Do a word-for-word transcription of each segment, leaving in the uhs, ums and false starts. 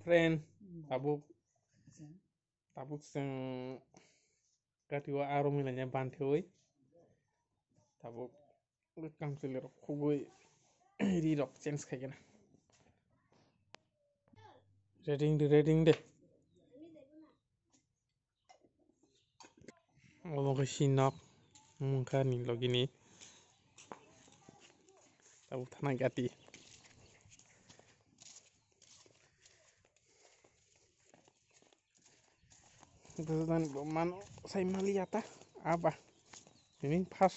Friend, tabuk, tabuk chwng gati o aro milanya banthewi. Tabuk kamchwlwi rok khugwi ri rok change khaigena. Reading de, reading de. Omo khe sinok mungkha ni logi ni. Tabuk thana gati. Dodani bo mano sai maliya ta aba. Ini pas.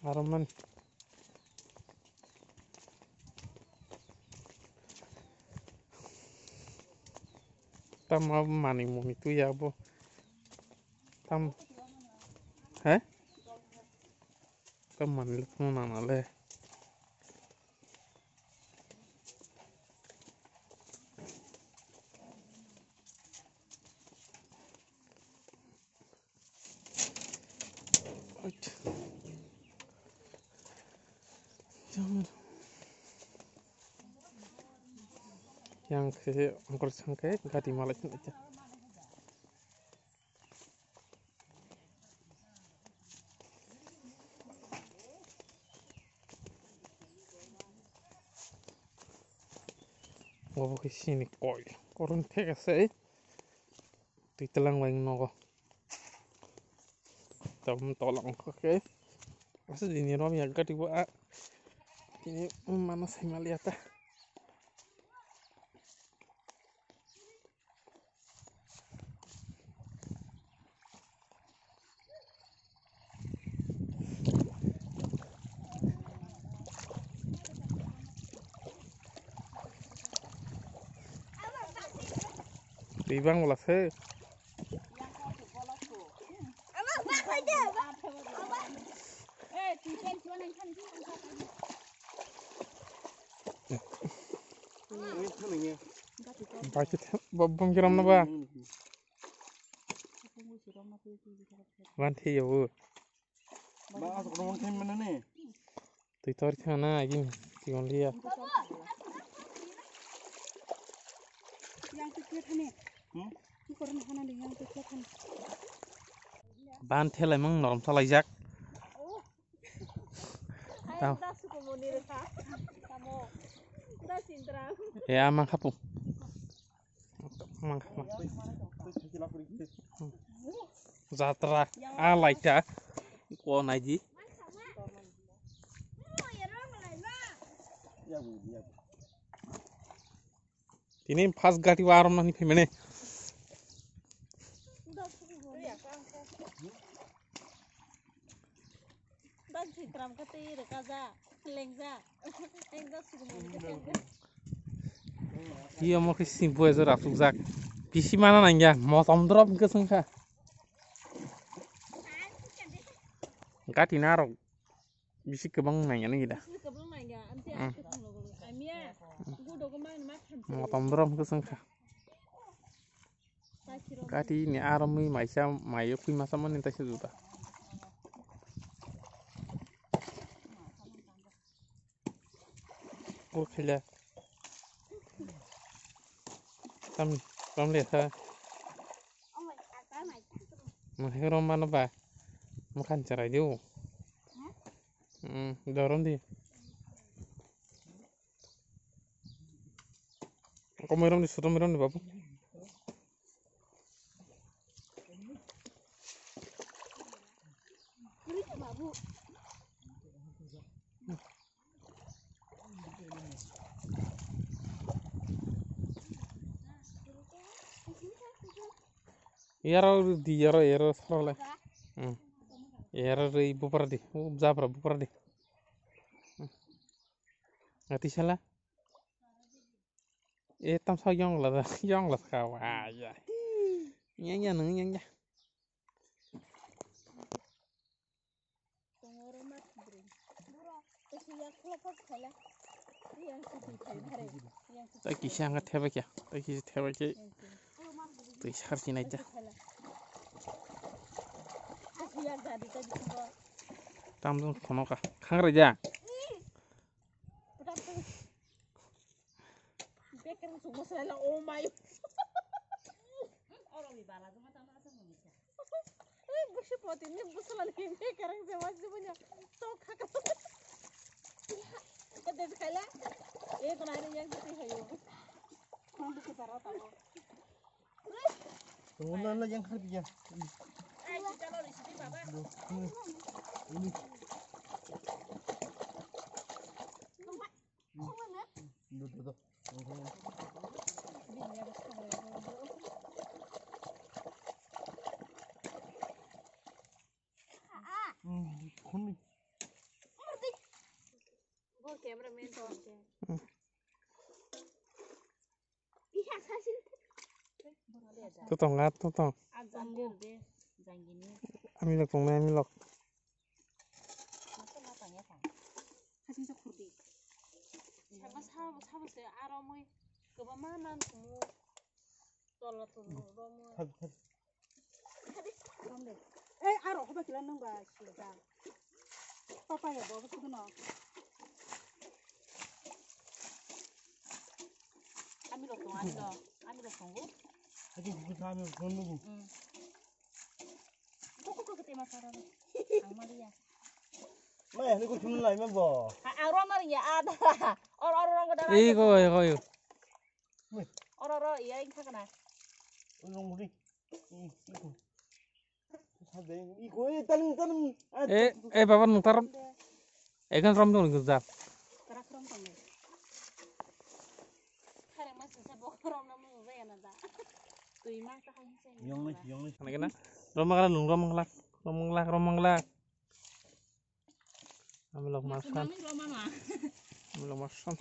Aroman. Tamo manwi muni tuya bo. Tam. He? Tam manwi lukno nana le. Yang khe angkor sangkhe gati malai sini aja. Obo khe sini koi. Koron thek ase. Twi twlang bai nogo. Tabuk tola wngkha khe. Aswk dini rom ya gati bo a. Tini mano sai maliya ta. Twi bang wala se. Bai khe bom kiram na ba. Ban thi yo. Twi tor kha na agin kigon liya. Ban thelai mang norom salaijak. Tamo. Ya mang khapu. Jatra a laita ko naidi. Tini first gati wa arom nani phaimane. Iyo mo khe sini bo ejo rasukjak. Bisi mana nangya, motom drop hwnkhe swngkha. Gati narok bisi kwbang nangya nangya da. Motom drop hwnkhe swngkha. Gati ni aro mui maisa maio kui masa mani taisa juda. O khila. Tam tam le kha. Mui rom mano ba. Mukhan charai diu. Hmm, dorom di. Komoi rom di, soto mai rom di babu. Yaro di, yaro, yaro sarole. Hmm. Yaro ri bupar di, u jabra bupar di. Hmm. Ati sala. E tam sa yong la, yong la sa wa ya. Yang ya nung yang ya. Tai kisa ang theba kya, tai kisa theba kya. Twi sar sinai ta. Tam dun khono ka. Khang re ja. Bek Kereng sukma selaila, oh my. Oro ni bala joma tama asa mungsa. Eh, busi poti ni busala ni ni kereng joma joma nya. Tok khaka. Kete khaila. Eh, kona ni yang kiti hayo. Kona busi tara tabo. Tunggu na na yang kharbi ya. Eh, kita lo di sini, Baba. Ini. Ini. Ini. Ini. Do, do, do. Hmm, khun ni. Bo cameraman to. Tutong, ah, tutong. Ami lok tongnai, ami lok. Sabo, sabo se aro mui kwbangma nan kumu tola tulu romo. Ei, aro hoba kila nung ba sida. Papa ya bo sudu no. Ami lok tong, ami lok, ami lok tong. Aku buku kami phone nunggu. Hmm. Kok kok kete masara. Ang mali ya. Mai, ini ku chunun lai ma bo. Ha, aro mar ya ada. Or or rong da. Ei, koi, koi. Mai. Or or ya ing thakna. Rong muri. I, i ku. Sa de, i ku, eh, talim, talim. Ah, Eh, eh, baba, nung tarom. Egan rom dong, jar. Tarak rom tong. Kare mas sa bo rom na mu ba ya na da. Tui ma ta hai se. Yong ni, yong ni. Kana kana? Rom mangla, lung rom mangla. Rom mangla, rom mangla. Ami lok masan. Ami lok masan.